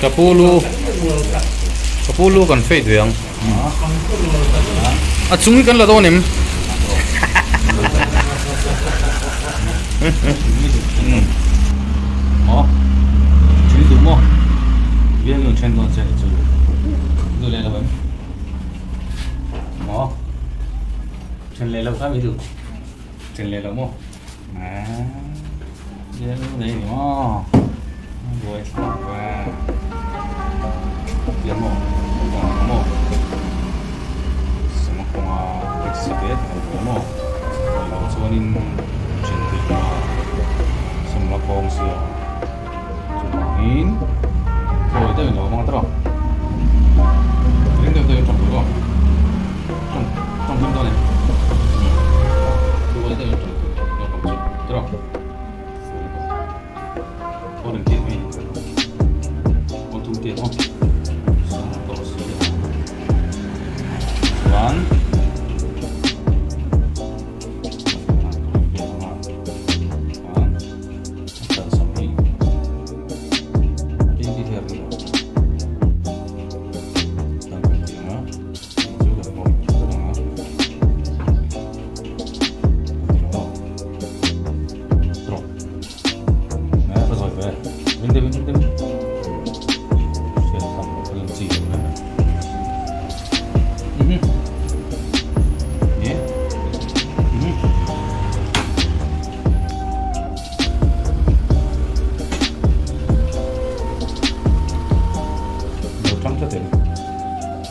Ka pu lu ka pu lu kan fade ve ang. A chung hi kan la dawn em? Maw? Chini duh maw? Bial nu then dawn che ni chu. Duh leh lo em? Maw? Then leh lo kha mi duh. Then leh lo maw? Bial nu nei ni maw? Buai thlak ve. Bial maw? Maw? Sama kawnga taxi te a lo ve maw? Lo chuanin then theih a sawmla kawng sia chuvangin thawi deuhin lo awm ang tawh ring deuh deuhin tawng tur aw tawng tawng hlim dawn em thawi deuhin tawng tur naupang chu tawh aw reng tih mai aw tum teh aw sang tawh si chuan.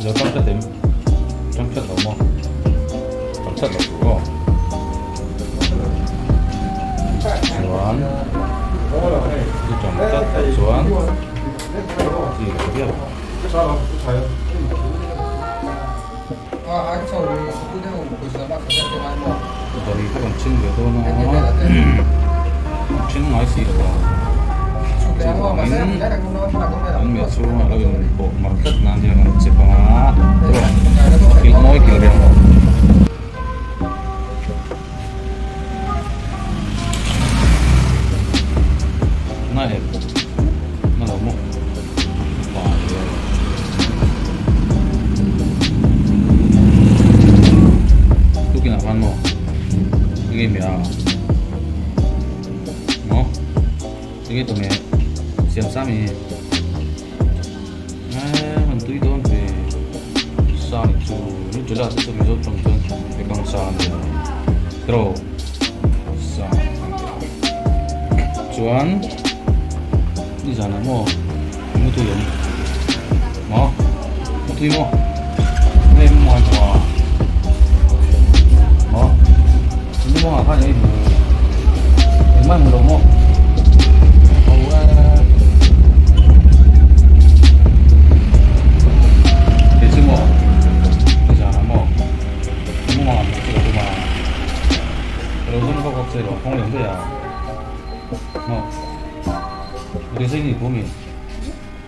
Lo tang tlat em? Tang tlat lo maw? Tang tlat lo tur aw. Chuan i tang tlat loh chuan chi lo viau. Bari kha kan ching ve dawn a, then ngai si lo a, chuvangin an meh chhungah lo in pawh mar tlat nan hian an chep ang a, a kilh mawi kilh reng lo. Na em? Na lo maw? Tukin ah khan maw enge mi a maw enge tawh me siam sa mi eh han tui dawn ve sa ni chu ni tela chu mizo tawng chuan bekang sa a nia tiraw sa chuan. Nizanah maw mutui awm maw mutui maw nge maw ai maw maw ni maw ah khan ei hmu engmah hmu lo maw ho e kei chu maw nizanah maw maw ah hmuh chu ka tum a ka lo zawng vak vak che lo kawng lem daih a maw. Design hi pawh mi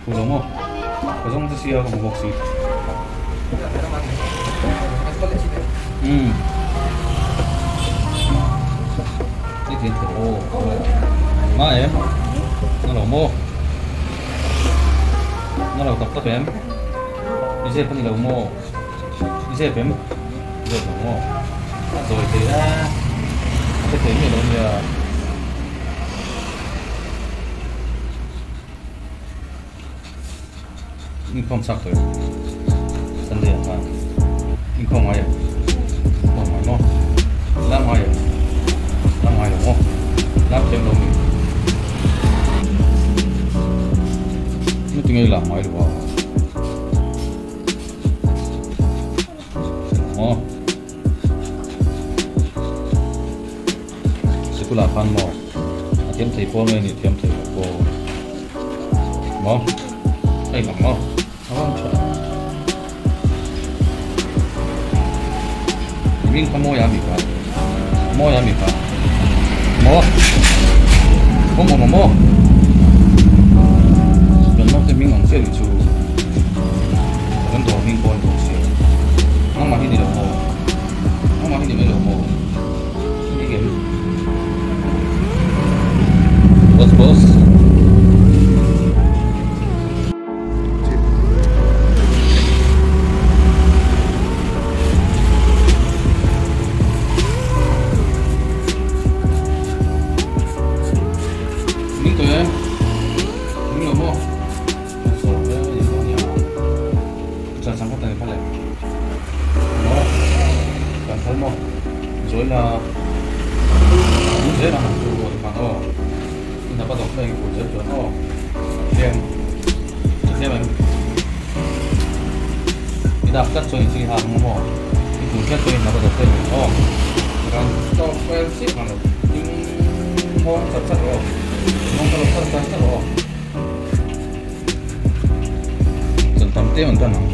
pu lo maw ka zawng te sia ka hmu bawk si umm ni tin tho aw na em na lo maw na lo tak tak em i zep ani lo maw i zep em zep lo maw a zawi thei a a hre thei miah lo nia. Inkhawm chak tawh em? Sunday ah khan inkhawm ngai em? Inkhawm ngai maw? Lam ngai em? Lam ngai lo maw? Lam thiam lo mi? Ni tinge i lam ngai lo a? Maw? Sikul ah khan maw a thiam thei pawl nge ni thiam thei lo pawl maw a inang maw a van tha i hming kha mawi a mi kha mawi a mi kha maw awm awm maw kan naute hming ang chiah ni chu kan dawr hming pawh a ni bawk sia nangmah hi ni lo maw nangmah hi ni mai lo maw. Boss boss. zel ang chu aw tikhan aw i hnap a dawk mai ang i zel chuan aw tlem i tlem em i dak tlat chuan i chi hak ang maw i kun tlat chuan i hnap a dawk daih ang aw tikhan tawk vel chiah khan lo ding nghawng char char rawh aw nghawng kha lo char char char rawh aw. Chan tam te an tan ang.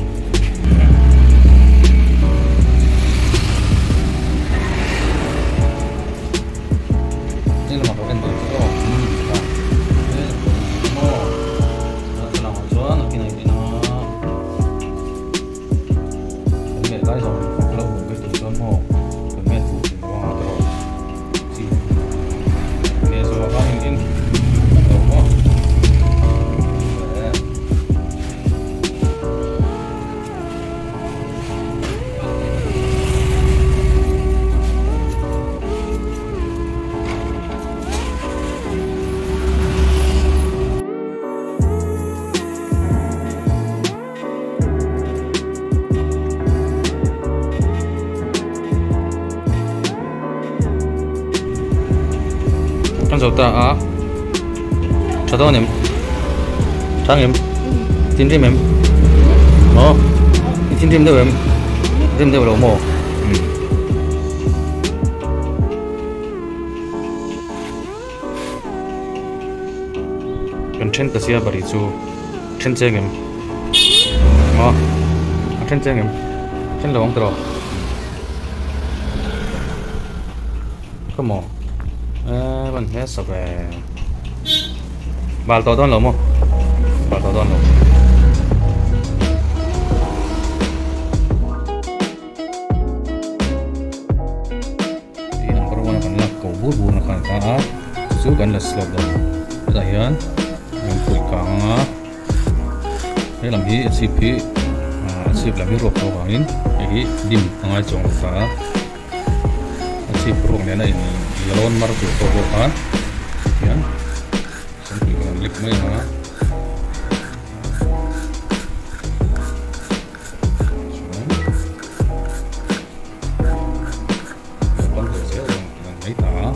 Hei lamah pawh en dawn chu aw ni kha hei maw thlalak ah chuan a kinah in en a kan meh lai zawng ka lo hmuh ve tur chuan maw kan meh tur thei lo anga tawh chi meh zawh ah khan in en lo maw. Kan zo ta a tha dawn em tha ang em tin rim em maw i tin rim deuh em rim deuh lo maw Kan then ta sia bari chu then cheng em maw a then cheng em then lo ang tawh ka maw eh ban hle sak e bal tawh dawn lo maw bal tawh dawn lo. Tih number one a kan lak ko bur bur na khan a ta a chu kan la slope dawn hetah hian kan pawih kang anga he lam hi a chhip hi a chhip lam hi ruak tawh avangin hei hi dim a ngai chuang lo ta a a chhip ruak nena in lawn mar tur pawh pawh khan hian sampui kan lek mai ang a. Kan ve zel ang tih ang mai ta a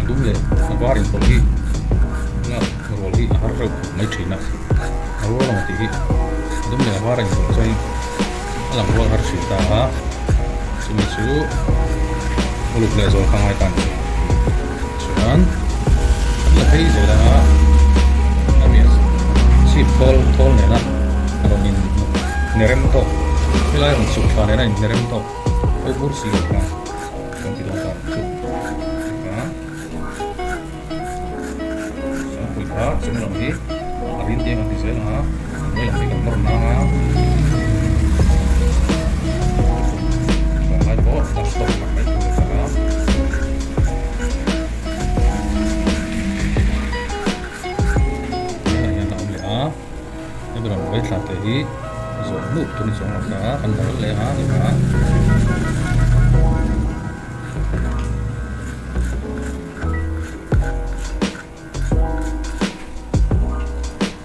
a dum leh a var inpawlh hi lak rual hi a har reuh khawp mai thin a a rual ang tih hi a dum leh a var a inpawlh chuan a lang rual har thin ta a chumi chu uluk leh zawl kha ngai ta a ni chuan kan la phei zel ang a hemi chhip thawl thawl nena a rawn in hnerem tawk helai rawn chhuk thla nena inhnerem tawk pawh bur si lo kha kan ti dawn ta chu a sangpui kha chung lam hi a rin te kan ti zel ang a hnuai lam hi kan nawr nang a lai pawh a stop mak mai tur a ni a. Hetah hian a awm leh a hemi rawn vawi thla te hi zawh hnuh tur ni chuang lo ta a kan la rel leh a ni a.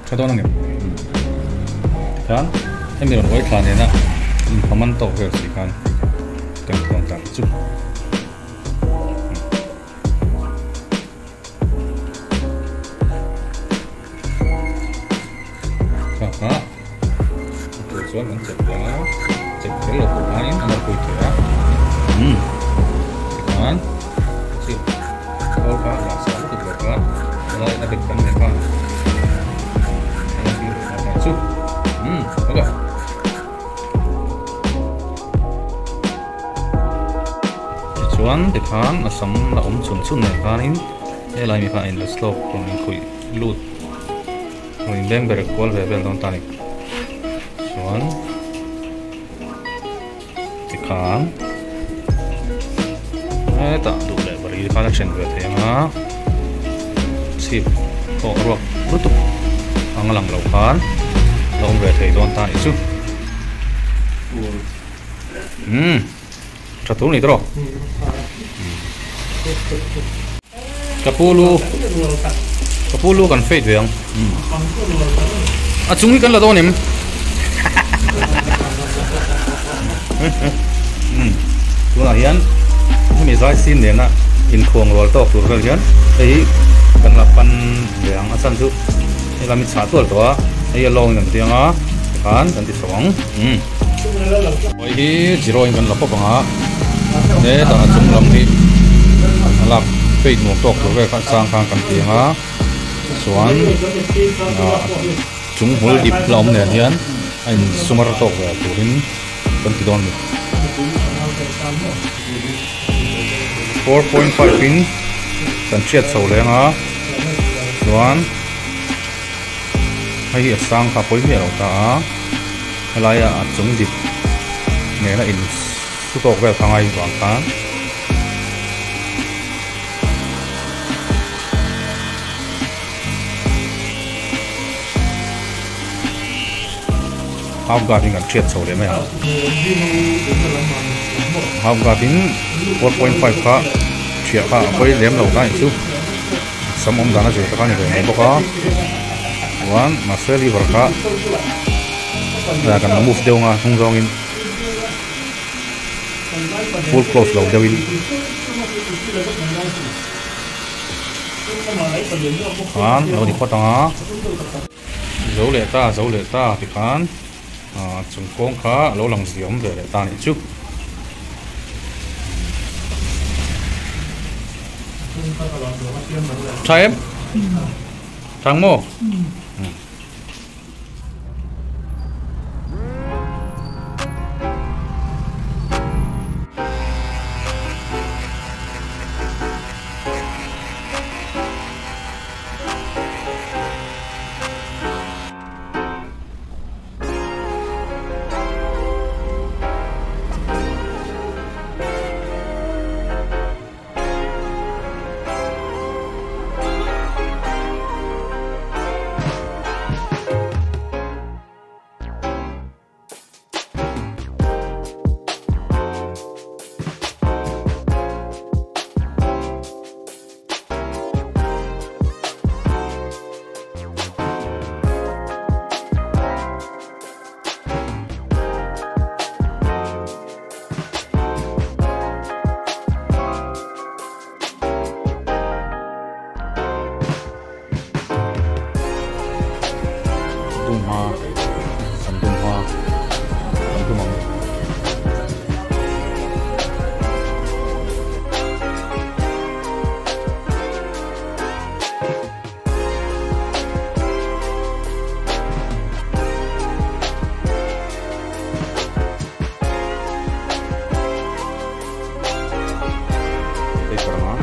Tha dawn ang em tikhan hemi rawn vawi thla nena inphaman tawk vel si khan kan thawn ta chu. Kha kha a tur chuan kan chep leh a chep kher lo pawh khanin a nawr pui thei a umm tikhan chip khawl kha lah sa lutuk lo khan helai a bet kan leh khan a lan tir leh ta chu umm ok. Tichuan tikhan a sam la awm chhun chhun nen khanin helai mi kha a inla slope rawn inkhawih lut rawn inleng ber kual ve vel dawn ta a ni. Chuan tikhan hetah duh leh bari khan a then ve thei ang a chhip pawh ruak lutuk ang a lang lo khan la awm ve thei dawn ta a nih chu. Umm tha tur ni tawh ka pu lu ka pu lu kan fade ve ang a chung hi kan la dawn em tunah hian hemi zai sin nena Inkhuang rual tawk tur vel hian hei hi kan la pan ve ang a chhan chu helam hi chhah tual tawh a hei a lawng in kan ti ang a tikhan kan ti chho ang umm hei hi zero in kan la pawp ang a hetah a chung lam hi a lak fade nuam tawk tur vel kha sang khan kan ti ang a chuan ah chung hmul dip la awm nen hian a in sumar tawk ve turin kan ti dawn a ni. 4.5 in kan hriat chho leng a chuan hei hi a sang kha pawi miah lo ta a helaia a chung dip nena in su tawk vel kha ngai vang khan Half guard in kan hriat chho leh mai ang. Half guard in 4.5 kha thiah kha a pawi lem lo ta chu. Sam awm dan a zir tak a ni ve mai bawk a. Chuan mahse lever kha kan move deuh anga hnung zawngin full close lo deuhin. Khan lo ni phawt ang a. Zo leh ta zo leh ta tikhan ah chung kawng kha a lo lang ziam ve leh ta a nih chu. Tha em? Thang maw? Dum hma an dum hma an dum ang. Paper anga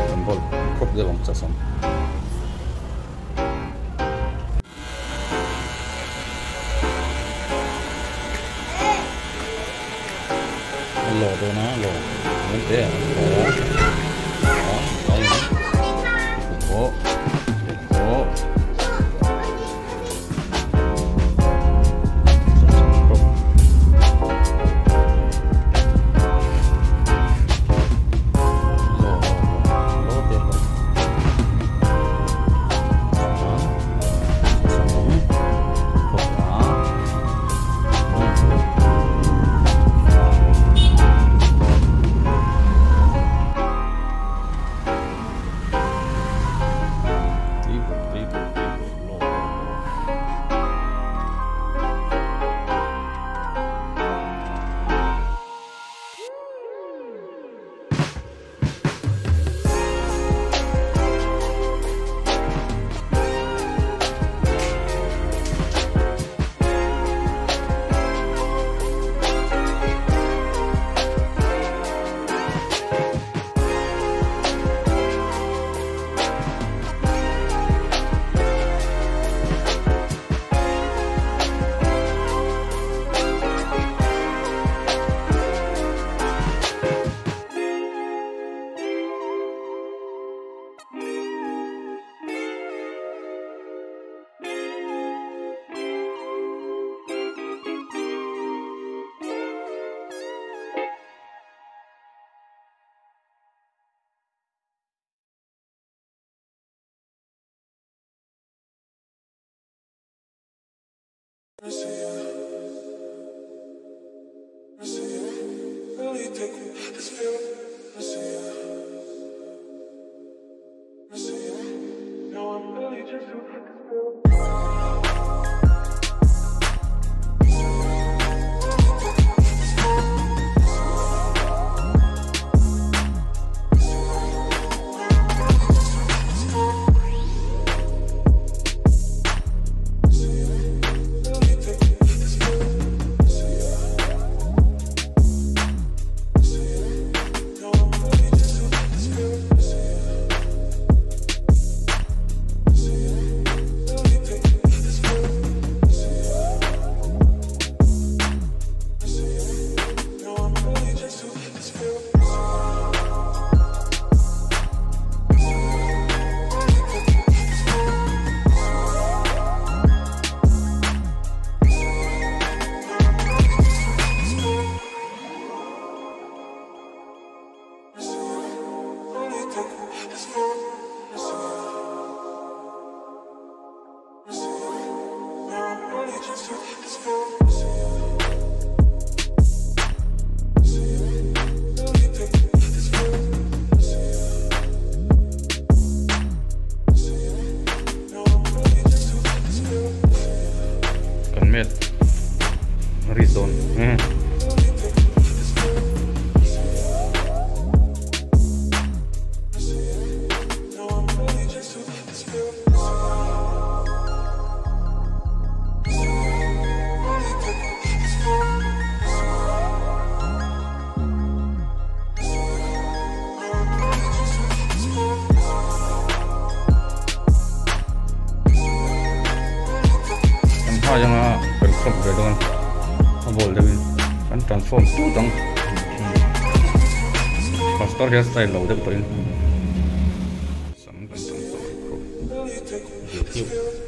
kan ball khawp deuh ang chasam. A lawh dawn a lawh mai te a lawh a a in pawh pawh. Kan met ri dawn. Kan hma atanga kan crop ve dawn a ball deuhin kan transform tut ang pastor hair style lo deuh tawhin sam kan transform crop ve theuh.